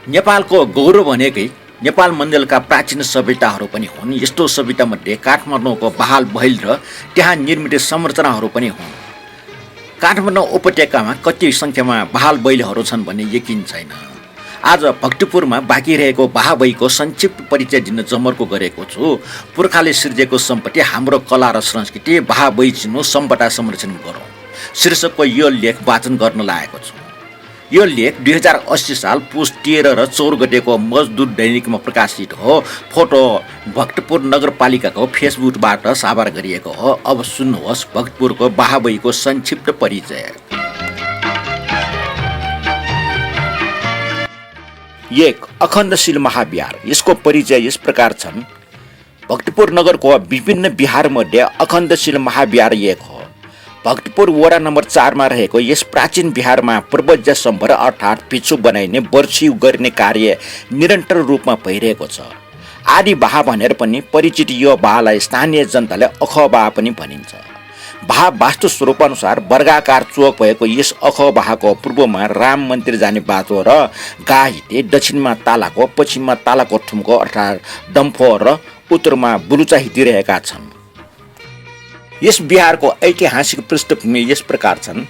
नेपालको गौरव भनेकै नेपाल मण्डलका प्राचीन सभ्यताहरू पनि हुन्। यस्तो सभ्यतामध्ये काठमाडौँको बहाल बहिल र त्यहाँ निर्मित संरचनाहरू पनि हुन्। काठमाडौँ उपत्यकामा कति सङ्ख्यामा बहाल बैलहरू छन् भन्ने यकिन छैन। आज भक्तपुरमा बाँकी रहेको बहाबैको संक्षिप्त परिचय दिन जमर्को गरेको छु। पुर्खाले सिर्जेको सम्पत्ति हाम्रो कला र संस्कृति बहाबै चिन्नु सम्पदा संरक्षण गरौँ शीर्षकको यो लेख वाचन गर्न लागेको छु। यो लेख 2080 साल पुस 13 र 4 गतेको मजदुर दैनिकमा प्रकाशित हो। फोटो भक्तपुर नगरपालिकाको फेसबुकबाट साभार गरिएको हो। अब सुन्नुहोस् भक्तपुरको बहाबैको संक्षिप्त परिचय। एक अखण्डशील महाविहार। यसको परिचय यस प्रकार छन्। भक्तपुर नगरको विभिन्न विहारमध्ये अखण्डशील महाविहार एक हो। भक्तपुर वडा नम्बर 4 मा रहेको यस प्राचीन विहारमा पूर्वजसम्म अर्थात् भिक्षु बनाइने वर्षी गर्ने कार्य निरन्तर रूपमा भइरहेको छ। आदि बाहा भनेर पनि परिचित यो बाहालाई स्थानीय जनताले अखबाहा पनि भनिन्छ। बाहा वास्तु स्वरूप अनुसार वर्गाकार चोक भएको यस अखबाहाको पूर्वमा राम मन्दिर जाने बाटो र गाहिते, दक्षिणमा तालाको, पश्चिममा तालाको ठुम्को अर्थात् डम्फो र उत्तरमा बुलुचा हिती रहेका छन्। यस बिहारको ऐतिहासिक पृष्ठभूमि यस प्रकार छन्।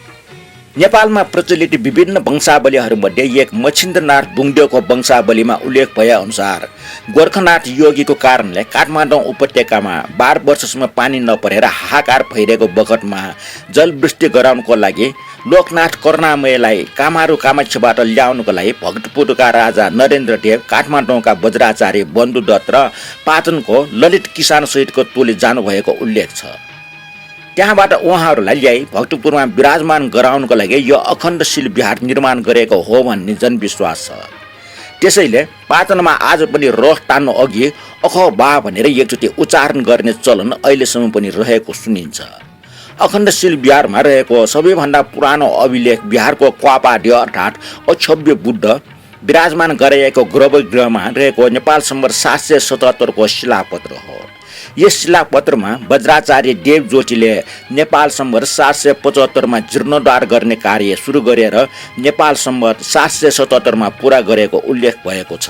नेपालमा प्रचलित विभिन्न वंशावलीहरूमध्ये एक मच्छिन्द्रनाथ बुङ्देवको वंशावलीमा उल्लेख भए अनुसार गोर्खानाथ योगीको कारणले काठमाडौँ उपत्यकामा 12 वर्षसम्म पानी नपरेर हाहाकार भइरहेको बखतमा जलवृष्टि गराउनको लागि लोकनाथ करुणामयलाई कामारू कामाक्षबाट ल्याउनको लागि भक्तपुरका राजा नरेन्द्रदेव, काठमाडौँका वज्राचार्य बन्धुदत्त र पाटनको ललित किसान सहितको टोली जानुभएको उल्लेख छ। त्यहाँबाट उहाँहरूलाई ल्याई भक्तपुरमा विराजमान गराउनको लागि यो अखण्डशील विहार निर्माण गरेको हो भन्ने जनविश्वास छ। त्यसैले पाटनमा आज पनि रथ तान्नु अघि अखबाहा भनेर एकचोटि उच्चारण गर्ने चलन अहिलेसम्म पनि रहेको सुनिन्छ। अखण्डशील विहारमा रहेको सबैभन्दा पुरानो अभिलेख बिहारको क्वापाढ्य अर्थात् अक्षभ्य बुद्ध विराजमान गराइएको गर्भगृहमा रहेको नेपाल सम्वत 777 को शिलापत्र हो। यस शिलापत्रमा वज्राचार्य देव ज्योतिले नेपाल सम्वत 775 मा जीर्णोद्धार गर्ने कार्य सुरु गरेर नेपाल सम्वत 777 मा पुरा गरेको उल्लेख भएको छ।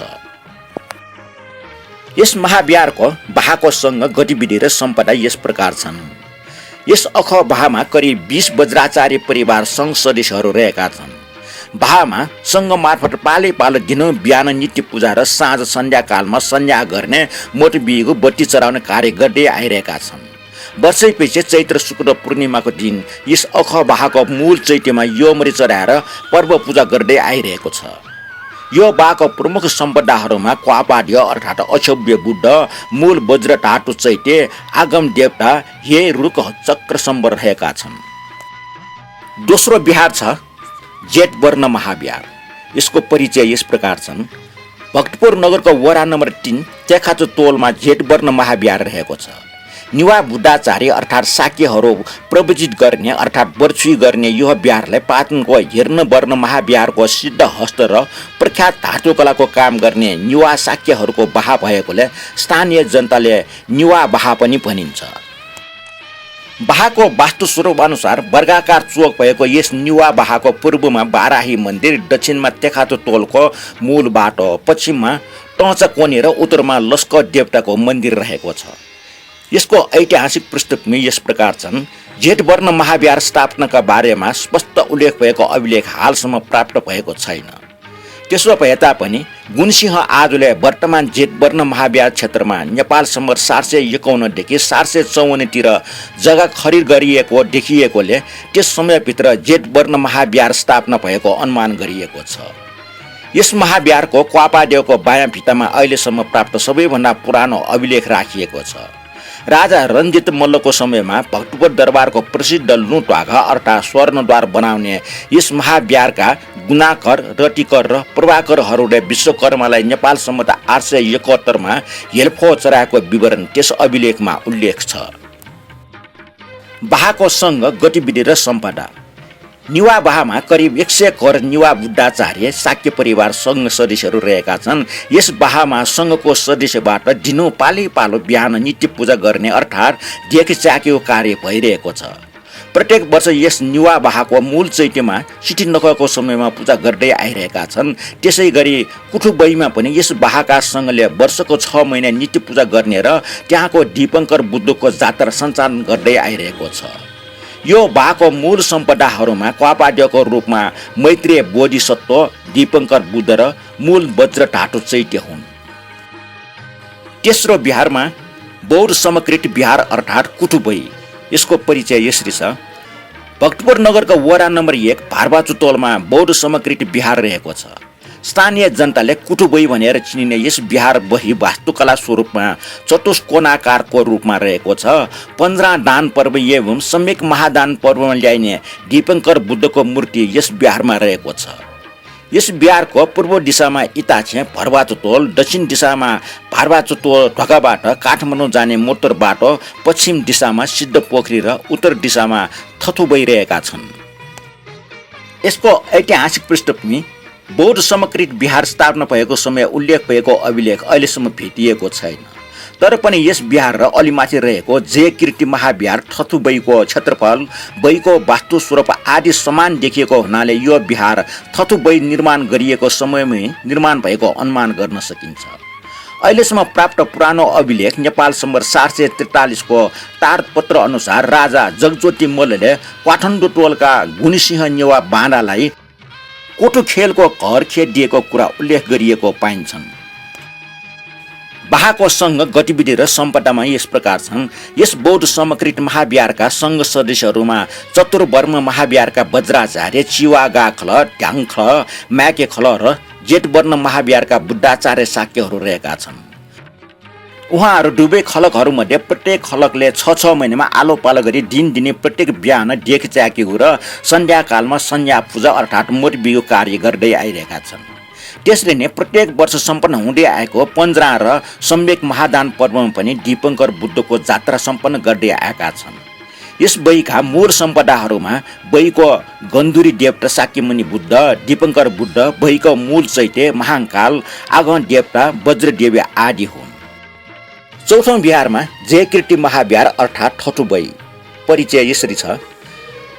यस महाविहारको बाहाको सङ्घ गतिविधि र सम्पदा यस प्रकार छन्। यस अखबाहामा करिब 20 वज्राचार्य परिवार सङ्घ सदस्यहरू रहेका छन्। बाहामा सङ्घ मार्फत पालै पालो दिनौँ बिहान नित्य पूजा र साँझ सन्ध्याकालमा सन्ध्या गर्ने मोटबिहीको बत्ती चढाउने कार्य गर्दै आइरहेका छन्। वर्षैपछि चैत्र शुक्ल पूर्णिमाको दिन यस अखबाहाको मूल चैत्यमा योमरी चढाएर पर्व पूजा गर्दै आइरहेको छ। यो बाको प्रमुख सम्पदाहरूमा क्वापाढ्य अर्थात् अक्षभ्य बुद्ध, मूल वज्र धातु चैत्य, आगम देवता, हे रुख चक्र सम्बर रहेका छन्। दोस्रो विहार छ जेठवर्ण महाविहार। यसको परिचय यस प्रकार छन्। भक्तपुर नगरको वडा नम्बर 3 तेखाचो तोलमा जेठवर्ण महाविहार रहेको छ। निवा बुद्धाचार्य अर्थात् शाक्यहरू प्रवचित गर्ने अर्थात् वर्षी गर्ने यो विहारलाई पाटनको हिर्णवर्ण महाविहारको सिद्ध हस्त र प्रख्यात धातुकलाको काम गर्ने निवा शाक्यहरूको बाहा भएकोले स्थानीय जनताले निवा बाहा पनि भनिन्छ। बाहाको वास्तु स्वरूप अनुसार वर्गाकार चोक भएको यस निवा बाहाको पूर्वमा बाराही मन्दिर, दक्षिणमा तेखाचो तोलको मूल बाटो, पश्चिममा टचकोनी र उत्तरमा लस्कर देवताको मन्दिर रहेको छ। यसको ऐतिहासिक पृष्ठभूमि यस प्रकार छन्। जेठवर्ण महाविहार स्थापनाका बारेमा स्पष्ट उल्लेख भएको अभिलेख हालसम्म प्राप्त भएको छैन। त्यसो भए तापनि गुणसिंह आजुले वर्तमान जेठवर्ण महाविहार क्षेत्रमा नेपाल सम्वत 751 देखि 754 तिर जग्गा खरिद गरिएको देखिएकोले त्यस समयभित्र जेठवर्ण महाविहार स्थापना भएको अनुमान गरिएको छ। यस महाविहारको क्वापादेवको बायाँ भित्तामा अहिलेसम्म प्राप्त सबैभन्दा पुरानो अभिलेख राखिएको छ। राजा रञ्जित मल्लको समयमा भक्तपुर दरबारको प्रसिद्ध लुटवाघा अर्थात् स्वर्णद्वार बनाउने यस महाविहारका गुणाकर, रतिकर र प्रभाकरहरूले विश्वकर्मालाई नेपाल सम्वत 871 मा हेल्फो चढाएको विवरण त्यस अभिलेखमा उल्लेख छ। बाहाको सङ्घ गतिविधि र सम्पदा। निवा बाहामा करिब 100 घर निवा बुद्धाचार्य शाक्य परिवार सङ्घ सदस्यहरू रहेका छन्। यस बाहामा सङ्घको सदस्यबाट दिनौँ पालै पालो बिहान नित्य पूजा गर्ने अर्थात् देखचाकेको कार्य भइरहेको छ। प्रत्येक वर्ष यस निवा बाहाको मूल चैत्यमा चिठी नगएको समयमा पूजा गर्दै आइरहेका छन्। त्यसै गरी कुठुबैमा पनि यस बाहाका सङ्घले वर्षको 6 महिना नित्य पूजा गर्ने र त्यहाँको दीपङ्कर बुद्धको जात्रा सञ्चालन गर्दै आइरहेको छ। यो बाहाको मूल सम्पदाहरूमा क्वापाद्यको रूपमा मैत्रेय बोधिसत्व, दीपङ्कर बुद्ध र मूल वज्र ढाटो चैत्य हुन्। तेस्रो बिहारमा बौद्ध समकृत बिहार अर्थात् कुटुबई। यसको परिचय यसरी छ। भक्तपुर नगरको वडा नम्बर 1 भारबाचुतोलमा बौद्ध समकृत बिहार रहेको छ। स्थानीय जनताले कुटुबई भनेर चिनिने यस बिहार बही वास्तुकला स्वरूपमा चतुष्कोणाकारको रूपमा रहेको छ। 15 दान पर्व एवं सम्यक महादान पर्वमा ल्याइने दीपङ्कर बुद्धको मूर्ति यस बिहारमा रहेको छ। यस बिहारको पूर्व दिशामा इताछे भरबाचुतोल, दक्षिण दिशामा भारबाचुतोल ढोकाबाट काठमाडौँ जाने मोटर बाटो, पश्चिम दिशामा सिद्धपोखरी र उत्तर दिशामा थथुबई रहेका छन्। यसको ऐतिहासिक पृष्ठभूमि बौद्ध समकृत बिहार स्थापना भएको समय उल्लेख भएको अभिलेख अहिलेसम्म भेटिएको छैन। तर पनि यस बिहार र अलिमाथि रहेको जे कीर्ति महाविहार थथुबईको क्षेत्रफल, बैको वास्तु स्वरूप आदि समान देखिएको हुनाले यो बिहार थथुबई निर्माण गरिएको समयमै निर्माण भएको अनुमान गर्न सकिन्छ। अहिलेसम्म प्राप्त पुरानो अभिलेख नेपाल सम्बर 743 को तारपत्र अनुसार राजा जगज्योति मल्लले काठमाडौँ टोलका गुणसिंह नेवा बाँडालाई कोटु खेलको घर खेदिएको कुरा उल्लेख गरिएको पाइन्छन्। बाहाको सङ्घ गतिविधि र सम्पदामा यस प्रकार छन्। यस बौद्ध समकृत महाविहारका सङ्घ सदस्यहरूमा चतुर्वर्म महाविहारका वज्राचार्य चिवागाखल, ढ्याङखल, म्याकेखल र जेठवर्ण महाविहारका बुद्धाचार्य शाक्यहरू रहेका छन्। उहाँहरू दुवै खलकहरूमध्ये प्रत्येक खलकले 6 महिनामा आलो पालो गरी दिनै प्रत्येक बिहान देख च्याकेको र सन्ध्याकालमा सन्ध्या पूजा अर्थात् मोटबियो कार्य गर्दै आइरहेका छन्। त्यसले नै प्रत्येक वर्ष सम्पन्न हुँदै आएको 15 र सम्यक महादान पर्वमा पनि दीपङ्कर बुद्धको जात्रा सम्पन्न गर्दै आएका छन्। यस बहीका मूल सम्पदाहरूमा बहीको गन्धुरी देवता शाक्यमुनि बुद्ध, दीपङ्कर बुद्ध, बहीको मूल चैत्य, महाङ्काल, आगमन देवता, वज्रदेवी आदि हुन्। चौथौं बिहारमा जयकीर्ति महाविहार अर्थात् थथुबई। परिचय यसरी छ।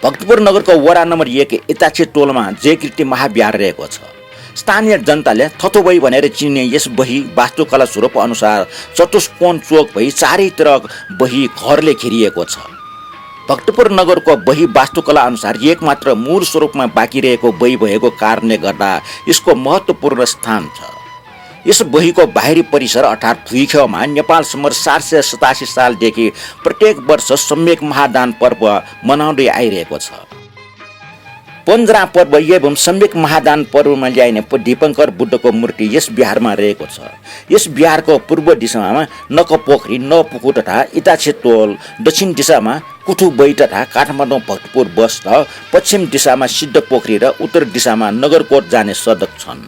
भक्तपुर नगरको वडा नम्बर 1 इताछे टोलमा जयकीर्ति महाविहार रहेको छ। स्थानीय जनताले थथुबई भनेर चिनिने यस बही वास्तुकला स्वरूप अनुसार चतुष्कोण चोक भई चारैतिर बही घरले घेरिएको छ। भक्तपुर नगरको बही वास्तुकला अनुसार एकमात्र मूल स्वरूपमा बाँकी रहेको बही भएको कारणले गर्दा यसको महत्त्वपूर्ण स्थान छ। यस बहीको बाहिरी परिसर अर्थात् भुइँखेउमा नेपाल सम्बर 787 सालदेखि प्रत्येक वर्ष सम्यक महादान पर्व मनाउँदै आइरहेको छ। 15 पर्व एवं सम्यक महादान पर्वमा ल्याइने दीपङ्कर बुद्धको मूर्ति यस बिहारमा रहेको छ। यस बिहारको पूर्व दिशामा नकपोखरी, नपुकु तथा इताछे टोल, दक्षिण दिशामा कुठुबई तथा काठमाडौँ भक्तपुर बस र पश्चिम दिशामा सिद्धपोखरी र उत्तर दिशामा नगरकोट जाने सडक छन्।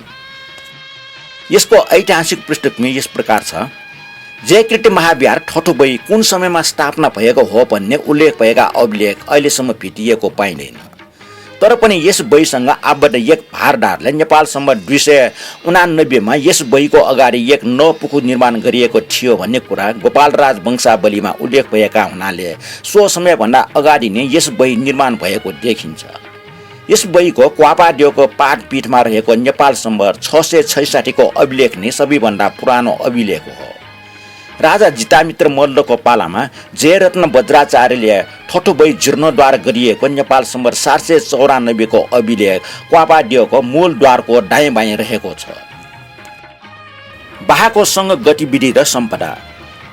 यसको ऐतिहासिक पृष्ठभूमि यस प्रकार छ। जयकीर्ति महाविहार थथुबई कुन समयमा स्थापना भएको हो भन्ने उल्लेख भएका अभिलेख अहिलेसम्म भेटिएको पाइँदैन। तर पनि यस बहीसँग आबद्ध एक भारदारले नेपाल सम्बत 289 मा यस बहीको अगाडि एक नपुकु निर्माण गरिएको थियो भन्ने कुरा गोपालराज वंशावलीमा उल्लेख भएका हुनाले सो समयभन्दा अगाडि नै यस बही निर्माण भएको देखिन्छ। यस बहीको क्वापादेवको पाठपीठमा रहेको नेपाल सम्बर 666 को अभिलेख नै सबैभन्दा पुरानो अभिलेख हो। राजा जितामित्र मल्लको पालामा जयरत्न वज्राचार्यले थथुबई जीर्णोद्धार गरिएको नेपाल सम्बर 794 को अभिलेख क्वापादेवको मूल द्वारको दायाँ बायाँ रहेको छ। बाहाको सङ्घ गतिविधि र सम्पदा।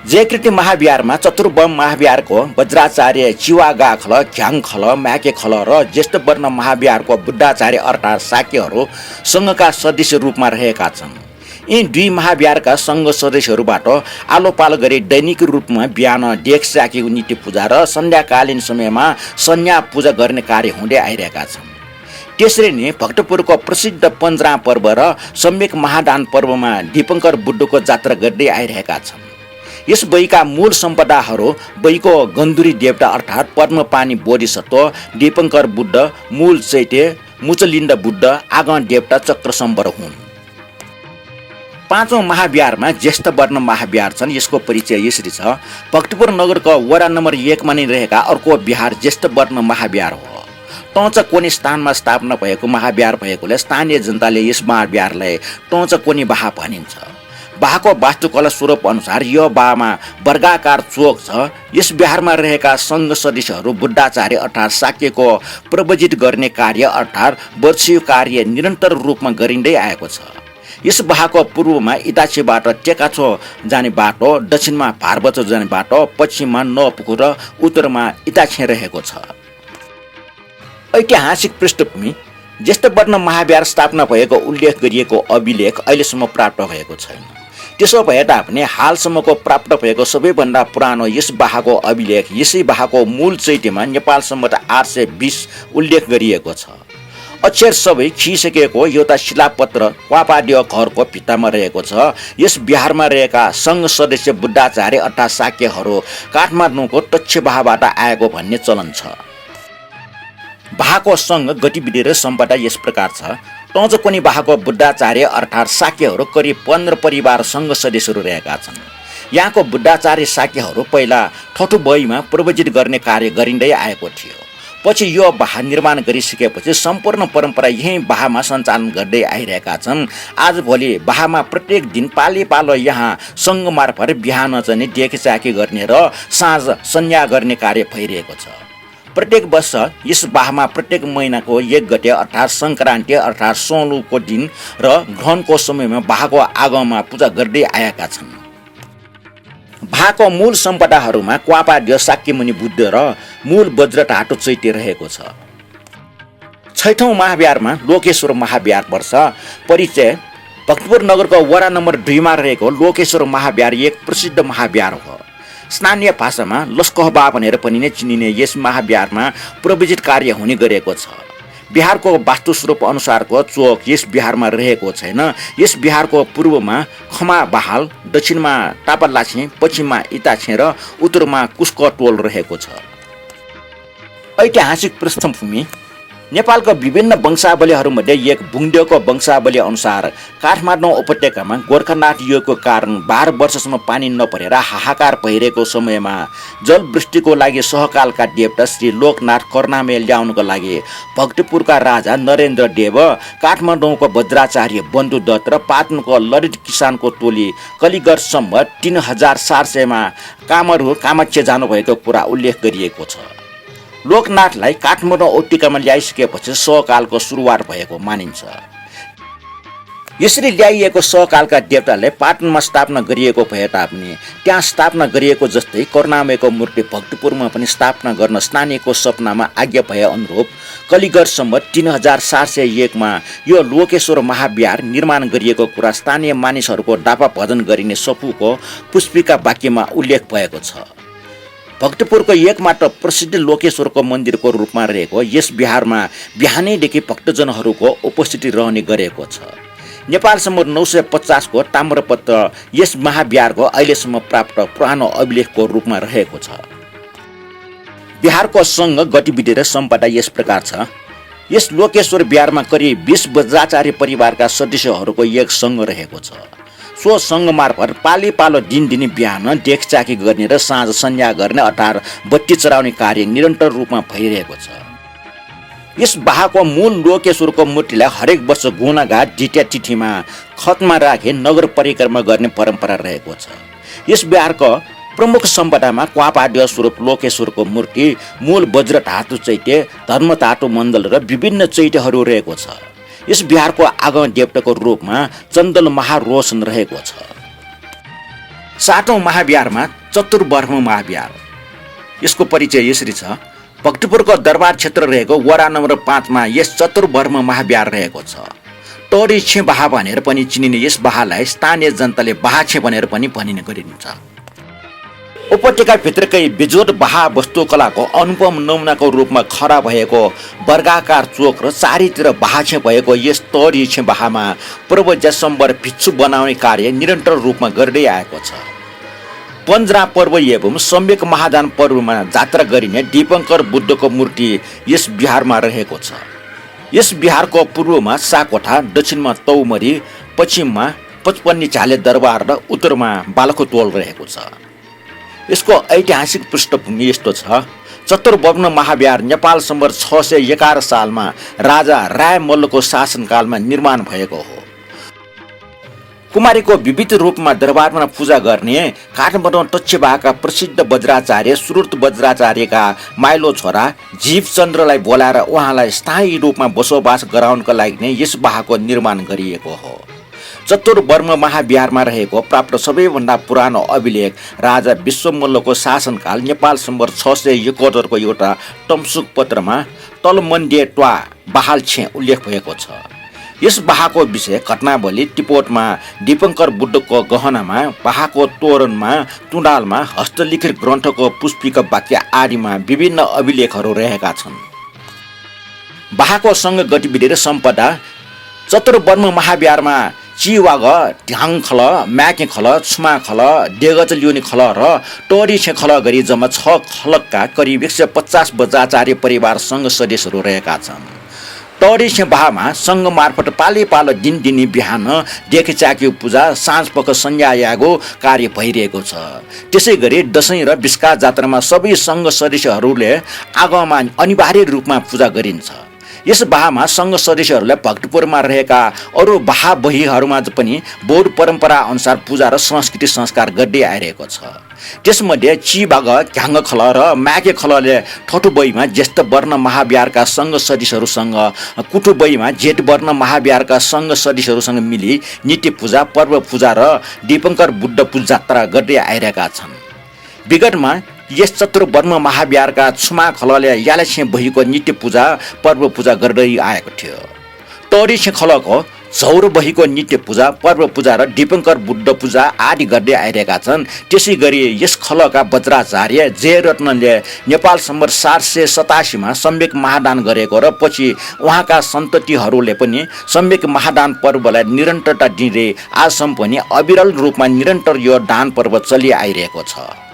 जयकीर्ति महाविहारमा चतुर्वर्म महाविहारको वज्राचार्य चिवागाखल, घ्याङखल, म्याकेखल र ज्येष्ठवर्ण महाविहारको बुद्धाचार्य अर्थात् शाक्यहरू सङ्घका सदस्य रूपमा रहेका छन्। यी दुई महाविहारका सङ्घ सदस्यहरूबाट आलो पालो गरी दैनिक रूपमा बिहान देख स्याकेको नित्य पूजा र सन्ध्याकालीन समयमा सन्ध्या पूजा गर्ने कार्य हुँदै आइरहेका छन्। त्यसरी नै भक्तपुरको प्रसिद्ध 15 पर्व र सम्यक महादान पर्वमा दीपङ्कर बुद्धको जात्रा गर्दै आइरहेका छन्। यस बहीका मूल सम्पदाहरू बहीको गन्धुरी देवता अर्थात् पद्मपानी बोधिसत्व, दीपङ्कर बुद्ध, मूल चैत्य, मुचलिन्द बुद्ध, आगमन देवता चक्रसम्बर हुन्। पाँचौं महाविहारमा ज्येष्ठ वर्ण महाविहार छन्। यसको परिचय यसरी छ। भक्तपुर नगरको वडा नम्बर 1 मा नै रहेका अर्को विहार ज्येष्ठ वर्ण महाविहार हो। टोंचकोनी स्थानमा स्थापना भएको महाविहार भएकोले स्थानीय जनताले यस महाविहारलाई टोंचकोनी बाहा भनिन्छ। बाहाको वास्तुकला स्वरूप अनुसार यो बाहामा वर्गाकार चोक छ। यस विहारमा रहेका सङ्घ सदस्यहरू बुद्धाचार्य अर्थात् शाक्यको प्रवजित गर्ने कार्य अर्थात् वर्षीय कार्य निरन्तर रूपमा गरिँदै आएको छ। यस बाहाको पूर्वमा इटाछीबाट टेकाछो जाने बाटो, दक्षिणमा भारबचो जाने बाटो, पश्चिममा नपुखु र उत्तरमा इटाछी रहेको छ। ऐतिहासिक पृष्ठभूमि ज्येष्ठ वर्ण महाविहार स्थापना भएको उल्लेख गरिएको अभिलेख अहिलेसम्म प्राप्त भएको छैन। त्यसो भए तापनि हालसम्मको प्राप्त भएको सबैभन्दा पुरानो यस बाहाको अभिलेख यसै बाहाको मूल चैतीमा नेपाल सम्मत 820 उल्लेख गरिएको छ। अक्षर सबै खिइसकेको एउटा शिलापत्र क्वापाड्य घरको भित्तामा रहेको छ। यस विहारमा रहेका सङ्घ सदस्य बुद्धाचार्य अर्थात् शाक्यहरू काठमाडौँको टच्छेबाहाबाट आएको भन्ने चलन छ। बाहाको सङ्घ गतिविधि र सम्पदा यस प्रकार छ। टोंचकोनी बाहाको बुद्धाचार्य अर्थात् शाक्यहरू करिब 15 परिवार सङ्घ सदस्यहरू रहेका छन्। यहाँको बुद्धाचार्य शाक्यहरू पहिला ठठुबईमा प्रवजित गर्ने कार्य गरिँदै आएको थियो। पछि यो बाहा निर्माण गरिसकेपछि सम्पूर्ण परम्परा यही बाहामा सञ्चालन गर्दै आइरहेका छन्। आजभोलि बाहामा प्रत्येक दिन पाली पालो यहाँ सङ्घ मार्फत बिहान चाहिँ देखचाकी गर्ने र साँझ सन्ध्या गर्ने कार्य भइरहेको छ। प्रत्येक वर्ष यस बाहामा प्रत्येक महिनाको 1 गते अर्थात् सङ्क्रान्ति अर्थात् सोलुको दिन र ग्रहणको समयमा बाहाको आगममा पूजा गर्दै आएका छन्। बाहाको मूल सम्पदाहरूमा क्वापाड्य शाक्यमुनि बुद्ध र मूल वज्र धातु चैत्य रहेको छ। छैठौं महाविहारमा लोकेश्वर महाविहार पर्छ। परिचय भक्तपुर नगरको वडा नम्बर 2 मा रहेको लोकेश्वर महाविहार एक प्रसिद्ध महाविहार हो। स्थानीय भाषामा लस्कहबा भनेर पनि नै चिनिने यस महाविहारमा प्रवजित कार्य हुने गरेको छ। बिहारको वास्तुस्वरूप अनुसारको चोक यस बिहारमा रहेको छैन। यस बिहारको पूर्वमा खमा बहाल, दक्षिणमा टापलाछी, पश्चिममा इटाछी र उत्तरमा कुस्कटोल रहेको छ। ऐतिहासिक पृष्ठभूमि नेपालको विभिन्न वंशावलीहरूमध्ये एक बुङ्देवको वंशावली अनुसार काठमाडौँ उपत्यकामा गोर्खानाथ युगको कारण 12 वर्षसम्म पानी नपरेर हाहाकार भइरहेको समयमा जलवृष्टिको लागि सहकालका देवता श्री लोकनाथ कर्णामे ल्याउनको लागि भक्तपुरका राजा नरेन्द्र देव, काठमाडौँको वज्राचार्य बन्धुदत्त र पाटनको ललित किसानको टोली कलिगढ सम्म 3700 मा कामाख्या जानुभएको कुरा उल्लेख गरिएको छ। लोकनाथलाई काठमाडौँ उपत्यकामा ल्याइसकेपछि सहकालको सुरुवात भएको मानिन्छ। यसरी ल्याइएको सहकालका देवताले पाटनमा स्थापना गरिएको भए तापनि त्यहाँ स्थापना गरिएको जस्तै कर्णामेको मूर्ति भक्तपुरमा पनि स्थापना गर्न स्थानीयको सपनामा आज्ञा भए अनुरूप कलिगढसम्म 3701 मा यो लोकेश्वर महाविहार निर्माण गरिएको कुरा स्थानीय मानिसहरूको डापा भजन गरिने सपुको पुष्पिका वाक्यमा उल्लेख भएको छ। भक्तपुरको एकमात्र प्रसिद्ध लोकेश्वरको मन्दिरको रूपमा रहेको यस विहारमा बिहानैदेखि भक्तजनहरूको उपस्थिति रहने गरेको छ। नेपालसम्म 950 को ताम्रपत्र यस महाविहारको अहिलेसम्म प्राप्त पुरानो अभिलेखको रूपमा रहेको छ। बिहारको सङ्घ गतिविधि र सम्पदा यस प्रकार छ। यस लोकेश्वर विहारमा करिब 20 वज्राचार्य परिवारका सदस्यहरूको एक सङ्घ रहेको छ। सो सङ्घ मार्फत पाली पालो दिनदिनी बिहान देखचाकी गर्ने र साँझ सन्ध्या गर्ने अर्थात् बत्ती चढाउने कार्य निरन्तर रूपमा भइरहेको छ। यस बाहाको मूल लोकेश्वरको मूर्तिलाई हरेक वर्ष गुनाघाट द्वितीय तिथिमा खतमा राखे नगर परिक्रमा गर्ने परम्परा रहेको छ। यस बिहारको प्रमुख सम्पदामा क्वापाड्य स्वरूप लोकेश्वरको मूर्ति, मूल वज्र धातु चैत्य, धर्म धातु मण्डल र विभिन्न चैत्यहरू रहेको छ। यस बिहारको आगम देवताको रूपमा चन्दल महारोशन रहेको छ। सातौं महाविहारमा चतुर्वर्म महाविहार। यसको परिचय यसरी छ। भक्तपुरको दरबार क्षेत्र रहेको वडा नम्बर 5 मा यस चतुर्वर्म महाविहार रहेको छ। टोरीछे बाहा भनेर पनि चिनिने यस बाहालाई स्थानीय जनताले बाहाछे भनेर पनि भनिने गरिन्छ। उपत्यकाभित्रकै बेजोड बाहा वस्तुकलाको अनुपम नमुनाको रूपमा खडा भएको वर्गाकार चोक र चारैतिर बाहाछे भएको यस टोरीछे बाहामा पूर्वजसम्बर भिक्षु बनाउने कार्य निरन्तर रूपमा गर्दै आएको छ। पन्जरा पर्व एवं सम्यक महादान पर्वमा जात्रा गरिने दीपङ्कर बुद्धको मूर्ति यस बिहारमा रहेको छ। यस बिहारको पूर्वमा साकोठा, दक्षिणमा तौमरी, पश्चिममा पचपन्नी झाले दरबार र उत्तरमा बालकोटोल रहेको छ। यसको ऐतिहासिक पृष्ठभूमि यस्तो छ। चतुर्वर्ण महाविहार नेपाल सम्बर 611 सालमा राजा राय मल्लको शासनकालमा निर्माण भएको हो। कुमारीको विविध रूपमा दरबारमा पूजा गर्ने काठमाडौँ टच्छेबाका प्रसिद्ध वज्राचार्य सुरुत वज्राचार्यका माइलो छोरा जीवचन्द्रलाई बोलाएर उहाँलाई स्थायी रूपमा बसोबास गराउनका लागि नै यस बाहाको निर्माण गरिएको हो। चतुर्वर्ण महाविहारमा रहेको प्राप्त सबैभन्दा पुरानो अभिलेख राजा विश्वमल्लको शासनकाल नेपाल सम्बर 671 को एउटा तम्सुक पत्रमा तलमन्डे ट्वा बहाल छे उल्लेख भएको छ। यस बाहाको विषय घटनावली टिपोटमा दीपङ्कर बुद्धको गहनामा बाहाको तोरणमा टुँडालमा हस्तलिखित ग्रन्थको पुष्पिका वाक्य आदिमा विभिन्न अभिलेखहरू रहेका छन्। बाहाको सङ्घ गतिविधि र सम्पदा चतुर्वर्ण महाविहारमा चिवाग ढ्याङखल म्याकेखल छुमाखल डेगचल्युनी खल र टोरिछे खल गरी जम्मा 6 खलकका करिब 150 वज्राचार्य परिवार सङ्घ सदस्यहरू रहेका छन्। टोरिछे बाहामा सङ्घ मार्फत पाले पालो दिनदिनी बिहान डेकेचाकी पूजा साँझ पख सन्ध्या यागो कार्य भइरहेको छ। त्यसै गरी दसैँ र बिस्का जात्रामा सबै सङ्घ सदस्यहरूले आगममा अनिवार्य रूपमा पूजा गरिन्छ। यस बाहामा सङ्घ सदस्यहरूलाई भक्तपुरमा रहेका अरू बाहा बहीहरूमा पनि बौद्ध परम्परा अनुसार पूजा र संस्कृति संस्कार गर्दै आइरहेको छ। त्यसमध्ये चिबाग घ्याङ्गखल र म्याकेखलले ठटुबईमा ज्येष्ठ वर्ण महाविहारका सङ्घ सदस्यहरूसँग कुटुबईमा जेठ वर्ण महाविहारका सङ्घ सदस्यहरूसँग मिली नित्य पूजा पर्व पूजा र दीपङ्कर बुद्ध पूजा जात्रा गर्दै आइरहेका छन्। विगतमा यस चतुर्वर्ण महाविहारका छुमा खलले यालेछे बहीको नित्य पूजा पर्व पूजा गर्दै आएको थियो। टोरिछे खलको झौर बहीको नित्य पूजा पर्व पूजा र दीपङ्कर बुद्ध पूजा आदि गर्दै आइरहेका छन्। त्यसै गरी यस खलका वज्राचार्य जयरत्नले नेपाल सम्बर 787 मा सम्यक महादान गरेको र पछि उहाँका सन्ततिहरूले पनि सम्यक महादान पर्वलाई निरन्तरता दिँदै आजसम्म पनि अविरल रूपमा निरन्तर यो दान पर्व चलि आइरहेको छ।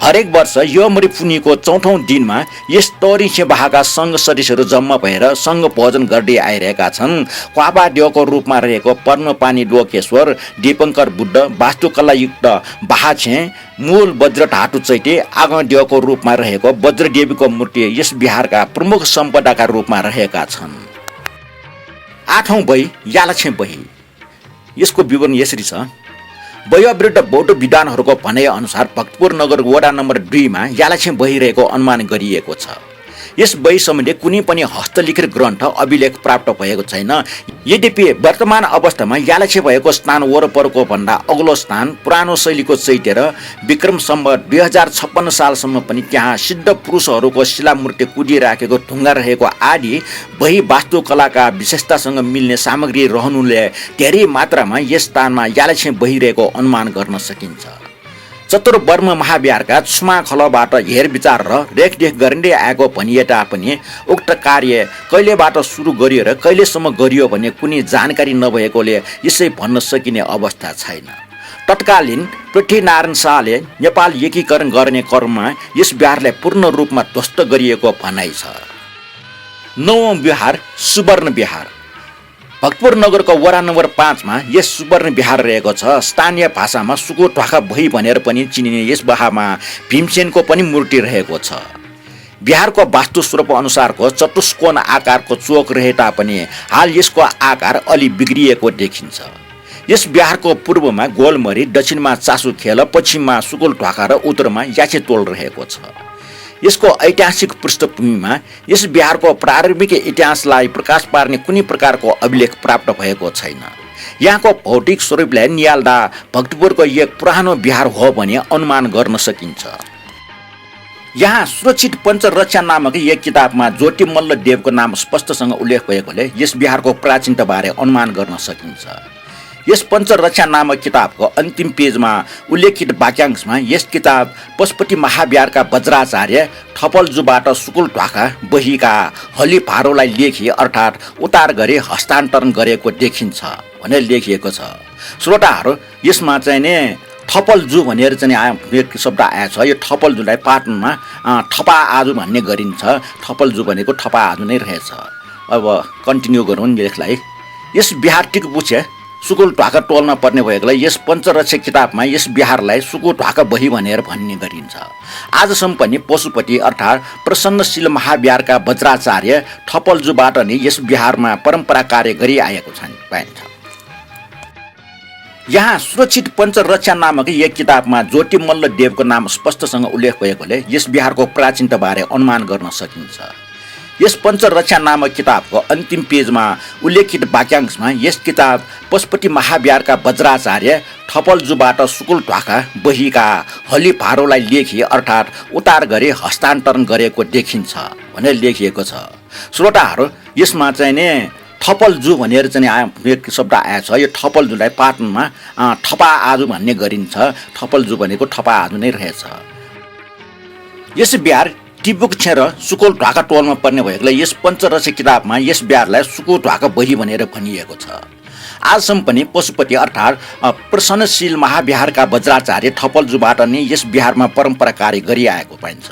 हरेक वर्ष यो मरी पुनीको 4औं दिनमा यस टोरिछे बाहाका सङ्घ सदस्यहरू जम्मा भएर सङ्घ भोजन गर्दै आइरहेका छन्। क्वापा देवको रूपमा रहेको पर्णपानी लोकेश्वर दीपङ्कर बुद्ध वास्तुकलायुक्त बाहाछे मूल वज्र धातु चैते आगम देवको रूपमा रहेको वज्रदेवीको मूर्ति यस बिहारका प्रमुख सम्पदाका रूपमा रहेका छन्। 8औं बही यालछे बही। यसको विवरण यसरी छ। वयो विरुद्ध बौद्ध विद्वानहरूको भनाइ अनुसार भक्तपुर नगर वडा नम्बर 2 मा यालाछे बहिरहेको अनुमान गरिएको छ। यस बही सम्बन्धी कुनै पनि हस्तलिखित ग्रन्थ अभिलेख प्राप्त भएको छैन। यद्यपि वर्तमान अवस्थामा यालाछे भएको स्थान वरपरको भन्दा अग्लो स्थान पुरानो शैलीको चैत्य र विक्रम सम्वत 2056 सालसम्म पनि त्यहाँ सिद्ध पुरुषहरूको शिलामूर्ति कुदिराखेको ढुङ्गा रहेको आदि बही वास्तुकलाका विशेषतासँग मिल्ने सामग्री रहनुले धेरै मात्रामा यस स्थानमा यालाछे बहिरहेको अनुमान गर्न सकिन्छ। चतुर्वर्ण महाविहारका छुमा खलबाट हेरविचार र रेखदेख गरिँदै आएको भनिए तापनि उक्त कार्य कहिलेबाट सुरु गरियो र कहिलेसम्म गरियो भन्ने कुनै जानकारी नभएकोले यसै भन्न सकिने अवस्था छैन। तत्कालीन पृथ्वीनारायण शाहले नेपाल एकीकरण गर्ने क्रममा यस बिहारलाई पूर्ण रूपमा ध्वस्त गरिएको भनाइ छ। 9औं बिहार सुवर्ण बिहार। भक्तपुर नगरको वडा नम्बर 5 मा यस सुवर्ण बिहार रहेको छ। स्थानीय भाषामा सुको ढ्वाखा बही भनेर पनि चिनिने यस बाहामा भीमसेनको पनि मूर्ति रहेको छ। बिहारको वास्तु स्वरूप अनुसारको चतुष्कोण आकारको चोक रहे तापनि हाल यसको आकार अलि बिग्रिएको देखिन्छ। यस बिहारको पूर्वमा गोलमरी, दक्षिणमा चासुखेल, पश्चिममा सुकुल ढ्वाखा र उत्तरमा याछेतोल रहेको छ। यसको ऐतिहासिक पृष्ठभूमिमा यस बिहारको प्रारम्भिक इतिहासलाई प्रकाश पार्ने कुनै प्रकारको अभिलेख प्राप्त भएको छैन। यहाँको भौतिक स्वरूपलाई निहाल्दा भक्तपुरको एक पुरानो बिहार हो भने अनुमान गर्न सकिन्छ। यहाँ सुरक्षित पञ्चरक्षा नामक एक किताबमा ज्योतिमल्ल देवको नाम स्पष्टसँग उल्लेख भएकोले यस बिहारको प्राचीनताबारे अनुमान गर्न सकिन्छ। यस पञ्चरक्षा नामक किताबको अन्तिम पेजमा उल्लेखित वाक्यांशमा यस किताब पशुपति महाविहारका वज्राचार्य थपलजुबाट सुकुल ढ्वाखा बहीका हलिफारोलाई लेखी अर्थात् उतार गरी हस्तान्तरण गरेको देखिन्छ भनेर लेखिएको छ। श्रोताहरू, यसमा चाहिँ नि थपलजु भनेर चाहिँ एक शब्द आएको छ। यो थपलजुलाई पाटनमा थपा आजु भन्ने गरिन्छ। थपलजु भनेको थपा आजु नै रहेछ। अब कन्टिन्यू गरौँ लेखलाई। यस बिहार टिकपुछे सुकुल ढाका टोलमा पर्ने भएकोलाई यस पञ्चरक्षक किताबमा यस बिहारलाई सुकुल ढाका बही भनेर भन्ने गरिन्छ। आजसम्म पनि पशुपति अर्थात् प्रसन्नशील महाविहारका वज्राचार्य ठपलजुबाट नै यस बिहारमा परम्परा कार्य गरिआएको पाइन्छ। यहाँ सुरक्षित पञ्चरक्षा नामक एक किताबमा ज्योतिमल्ल देवको नाम स्पष्टसँग उल्लेख भएकोले यस बिहारको प्राचीनताबारे अनुमान गर्न सकिन्छ। यस पञ्चरक्षा नामक किताबको अन्तिम पेजमा उल्लेखित वाक्यांशमा यस किताब पशुपति महाविहारका वज्राचार्य ठपलजुबाट सुकुल ढाका बहीका हलिभारोलाई लेखी अर्थात् उतार गरी हस्तान्तरण गरेको देखिन्छ भनेर लेखिएको छ। श्रोताहरू, यसमा चाहिँ नि ठपलजु भनेर चाहिँ एक शब्द आएछ। यो ठपलजुलाई पाटनमा ठपा आजु भन्ने गरिन्छ। ठपलजु भनेको ठपा आजु नै रहेछ। यस बिहार टिबुक र सुकुल ढाका टोलमा पर्ने भएकोले यस पञ्चरक्षक किताबमा यस बिहारलाई सुकुल ढाका बही भनेर भनिएको छ। आजसम्म पनि पशुपति अर्थात् प्रसन्नशील महाविहारका वज्राचार्य ठपलजुबाट नै यस बिहारमा परम्परा कार्य गरिआएको पाइन्छ।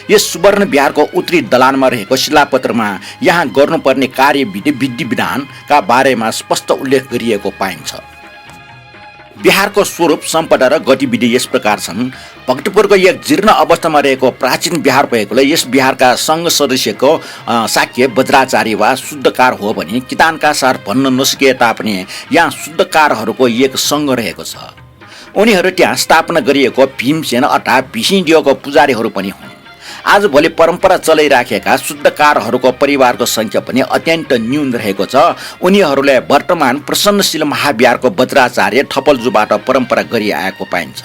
यस सुवर्ण बिहारको उत्तरी दलानमा रहेको शिलापत्रमा यहाँ गर्नुपर्ने कार्यविधि विधि विधानका बारेमा स्पष्ट उल्लेख गरिएको पाइन्छ। बिहारको स्वरूप सम्पदा र गतिविधि यस प्रकार छन्। भक्तपुरको एक जीर्ण अवस्थामा रहेको प्राचीन बिहार भएकोले यस बिहारका सङ्घ सदस्यको शाक्य वज्राचार्य वा शुद्धकार हो भने कितानका सार भन्न नसकिए तापनि यहाँ शुद्धकारहरूको एक सङ्घ रहेको छ। उनीहरू त्यहाँ स्थापना गरिएको भीमसेन अर्थात् भिसिडियोको पुजारीहरू पनि हुन्। आजभोलि परम्परा चलाइराखेका शुद्धकारहरूको परिवारको सङ्ख्या पनि अत्यन्त न्यून रहेको छ। उनीहरूले वर्तमान प्रसन्नशील महाविहारको वज्राचार्य ठपलजुबाट परम्परा गरिआएको पाइन्छ।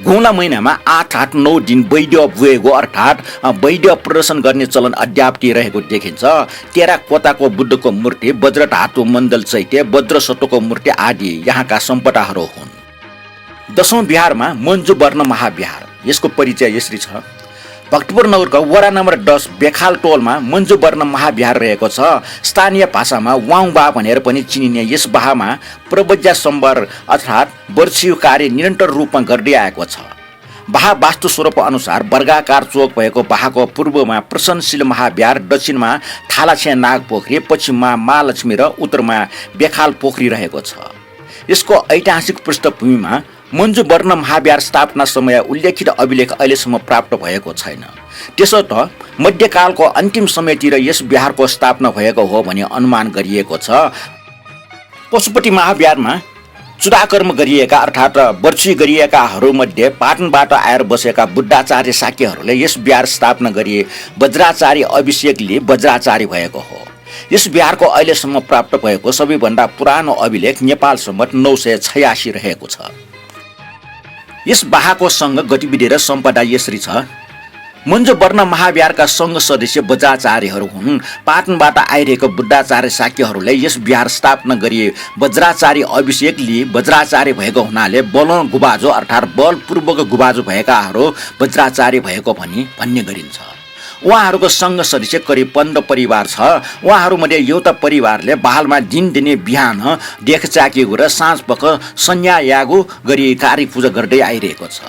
घुम्ला महिनामा 8-9 दिन वैद्य बुएको अर्थात् वैद्य प्रदर्शन गर्ने चलन अद्यावधि रहेको देखिन्छ। टेराकोटाको बुद्धको मूर्ति, वज्र धातु मण्डल चैत्य, वज्र सटोको मूर्ति आदि यहाँका सम्पदाहरू हुन्। 10औं बिहारमा मन्जुवर्ण महाविहार। यसको परिचय यसरी छ। भक्तपुर नगरको वडा नम्बर 10 बेखाल टोलमा मन्जुवर्ण महाविहार रहेको छ। स्थानीय भाषामा वाङबा भनेर पनि चिनिने यस बाहामा प्रवज्या सम्बर अर्थात् वर्षीय कार्य निरन्तर रूपमा गर्दै आएको छ। बाहा वास्तुस्वरूप अनुसार वर्गाकार चोक भएको बाहाको पूर्वमा प्रसन्नशील महाविहार, दक्षिणमा थालाछ्या नाग पोखरी, पश्चिममा महालक्ष्मी र उत्तरमा बेखाल पोखरी रहेको छ। यसको ऐतिहासिक पृष्ठभूमिमा मन्जुवर्ण महाविहार स्थापना समय उल्लेखित अभिलेख अहिलेसम्म प्राप्त भएको छैन। त्यसो त मध्यकालको अन्तिम समयतिर यस बिहारको स्थापना भएको हो भनी अनुमान गरिएको छ। पशुपति महाविहारमा चुडाकर्म गरिएका अर्थात् वर्षी गरिएकाहरूमध्ये पाटनबाट आएर बसेका बुद्धाचार्य शाक्यहरूले यस बिहार स्थापना गरी वज्राचार्य अभिषेकले वज्राचार्य भएको हो। यस बिहारको अहिलेसम्म प्राप्त भएको सबैभन्दा पुरानो अभिलेख नेपाल सम्वत 986 रहेको छ। यस बाहाको सङ्घ गतिविधि र सम्पदा यसरी छ। मन्जुवर्ण महाविहारका सङ्घ सदस्य वज्राचार्यहरू हुन्। पाटनबाट आइरहेको बुद्धाचार्य शाक्यहरूले यस बिहार स्थापना गरी वज्राचार्य अभिषेकले वज्राचार्य भएको हुनाले बल गुबाजो अर्थात् बलपूर्वक गुबाजो भएकाहरू वज्राचार्य भएको भन्ने गरिन्छ। उहाँहरूको सङ्घ सदस्य करिब 15 परिवार छ। उहाँहरूमध्ये एउटा परिवारले बहालमा दिने बिहान देखचाकिएको र साँझपख सन्यायागु गरी कार्य पूजा गर्दै आइरहेको छ।